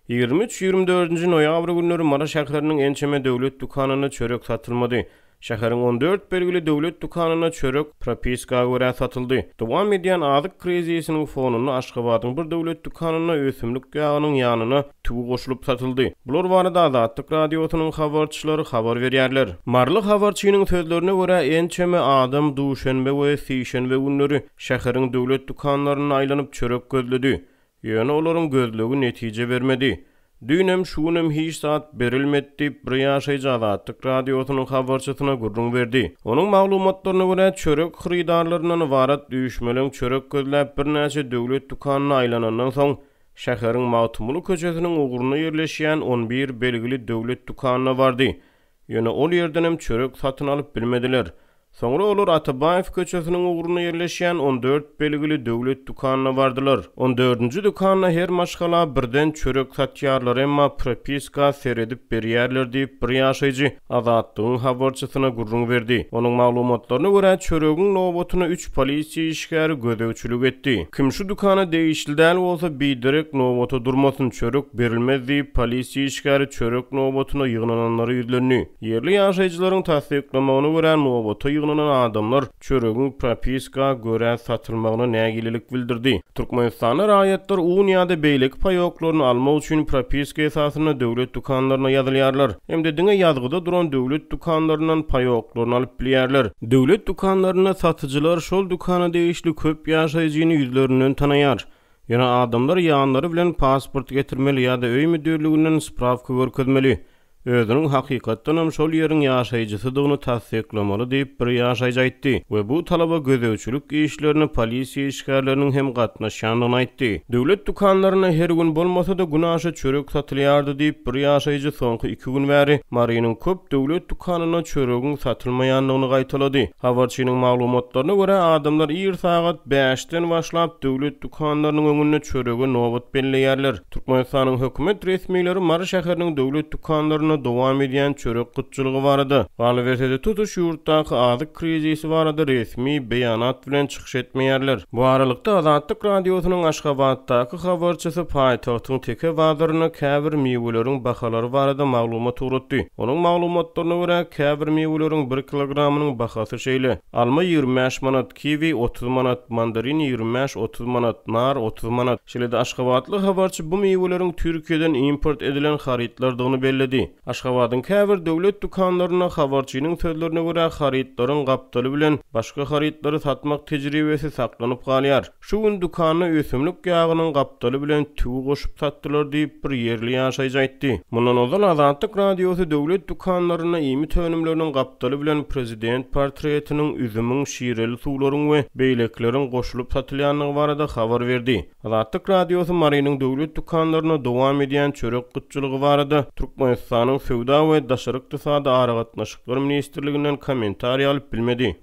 23, 24-nji noýabr günleri Mary şäheriniň ençeme döwlet dükanynda çörek satylmady. Şäheriň 14 belgili döwlet dükanynda çörek propiska görä satyldy. Dowam edýän azyk krizisiniň fonunda Aşgabadyň bir döwlet dükanynda ösümlik ýagynyň ýanyna tüwi goşulyp satyldy. Bular barada Azatlyk Radiosynyň habarçylary habar berýärler. Maryly habarçynyň sözlerine görä, ençeme adam duşenbe we sişenbe günleri şäheriň döwlet dükanlarynda aýlanyp çörek gözledi. Ýöne olaryň gözlegi netije bermedi. Düýnem, şu günem hiç zat berilmedi diýip, bir ýaşaýjy Azatlyk Radiosynyň habarçysyna gürrüň berdi. Onuň maglumatlaryna görä, çörek hyrydarlaryndan ybarat üýşmeleň çörek gözläp birnäçe döwlet dükanyna aýlanandan soň, şäheriň Magtymguly köçesiniň ugrunda ýerleşýän on bir belgili döwlet dükanyna bardy. Ýöne ol ýerdenem çörek satyn alyp bilmediler. Soňra olar Atabaýew köçesiniň ugrunda ýerleşýän on dört belgili döwlet dükanyna bardylar. On dördünji dükanda her maşgala birden çörek satýarlar, emma propiska seredip berýärler diýip, bir ýaşaýjy Azatlygyň habarçysyna gürrüň berdi. Onuň maglumatlaryna görä, çöregiň nobatyna üç polisiýa işgäri gözegçilik etdi. Kim şu dükana degişli däl bolsa, biderek nobata durmasyn, çörek berilmez diýip, polisiýa işgäri çörek nobatyna ýygnananlara ýüzlendi. Ýerli ýaşaýjylaryň tassyklamagyna görä, nobata ýygnanan adamlar çöregiň propiska görä satylmagyna nägilelik bildirdi. Türkmenistanda raýatlar un ýa-da beýleki paýoklaryny almak üçin propiska esasynda döwlet dükanlaryna ýazylýarlar hem-de diňe ýazgyda duran döwlet dükanlaryndan paýoklaryny alyp bilýärler. Döwlet dükanlarynda satyjylar şol dükana degişli köp ýaşaýjyny ýüzlerinden tanaýar. Ýöne adamlar ýanlary bilen pasport getirmeli ýa-da öý müdirliginden sprawka görkezmeli. Özüniň hakykatdanam şol ýeriň ýaşaýjysydygyny tassyklamaly diýip, bir ýaşaýjy aýtdy we bu talaba gözegçilik işlerine polisiýa işgärleriniň hem gatnaşýandygyny aýtdy. Döwlet dükanlarynda her gün bolmasa-da, günaşa çörek satylýardy diýip, bir ýaşaýjy soňky iki gün bäri Marynyň köp döwlet dükanynda çöregiň satylmaýandygyny gaýtalady. Habarçynyň maglumatlaryna görä, adamlar ir sagat bäşden başlap döwlet dükanlarynyň öňünde çörege nobat belleýärler. Türkmenistanyň hökümet resmileri Mary şäheriniň döwlet dükanlarynda dowam edýän çörek gytçylygy barada, galyberse-de tutuş ýurtdaky azyk krizisi barada resmi beýanat bilen çykyş etmeýärler. Bu aralykda, Azatlyk Radiosynyň Aşgabatdaky habarçysy paýtagtyň Teke bazarynda käbir miweleriň bahalary barada maglumat ugratdy. Onuň maglumatlaryna görä, käbir miweleriň bir kilogramynyň bahasy şeýle, alma 25 manat, kiwi 30 manat, mandarin 25-30 manat, nar 30 manat. Şeýle-de aşgabatly habarçy bu miweleriň Türkiýeden import edilen harytlardygyny belledi. Aşgabadyň käbir döwlet dükanlarynda habarçynyň sözlerine görä harytlaryň gapdaly bilen başga harytlary satmak tejribesi saklanyp galýar. Şu gün dükanda ösümlik ýagynyň gapdaly bilen tüwi goşup satdylar diýip, bir ýerli ýaşaýjy aýtdy. Mundan ozal Azatlyk Radiosy döwlet dükanlarynda iýmit önümleriniň gapdaly bilen prezident portretiniň, üzümiň, şireli suwlaryň we beýlekileriň goşulyp satylýandygy barada habar berdi. Azatlyk Radiosy Marynyň döwlet dükanlarynda dowam edýän çörek gytçylygy barada Türkmenistanyň Söwda we daşary ykdysady aragatnaşyklar ministrliginden kommentariý alyp bilmedi.